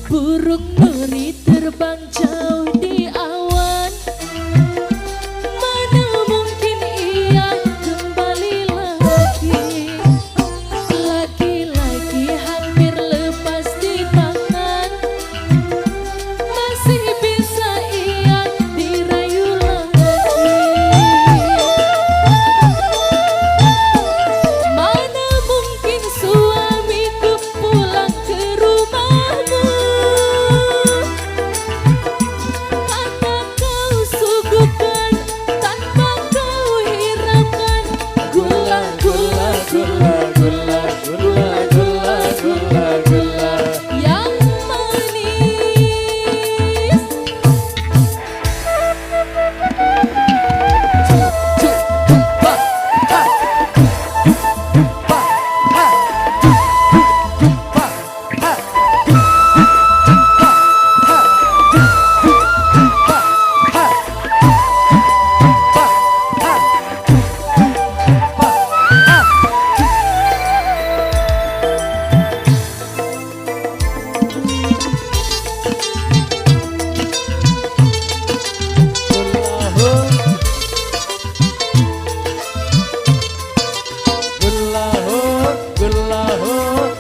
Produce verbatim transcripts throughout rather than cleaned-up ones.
Burung nuri terbang jauh di awan. Mana mungkin ia kembali lagi? Lagi-lagi hampir lepas di tangan. Masih bisa ia dirayu lagi. Mana mungkin suamiku pulang ke rumahmu? Tanpa kau suguhkan, tanpa kau hiraukan. Gula, gula, gula, gula, gula, gula, gula, gula. Yang manis. Gula, ho, gula, ho,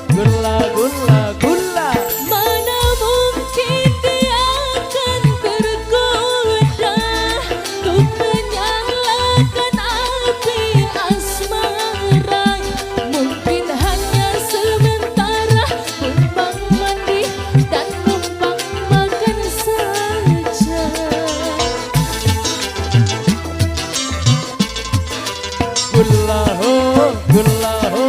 gula, gula, gula. Mana mungkin dia akan tergoda untuk menyalakan api asmara? Mungkin hanya sementara, numpang mandi dan numpang makan saja. Gula, ho, gula, ho,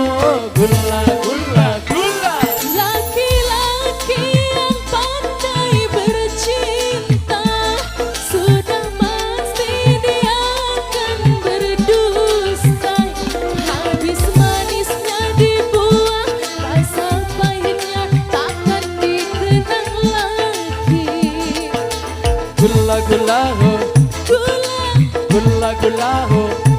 gula, gula, gula. Laki-laki yang pandai bercinta sudah pasti dia akan berdusta. Habis manisnya dibuang, rasa pahitnya takkan dikenang lagi. Gula, gula, ho. Gula. Gula, gula, ho.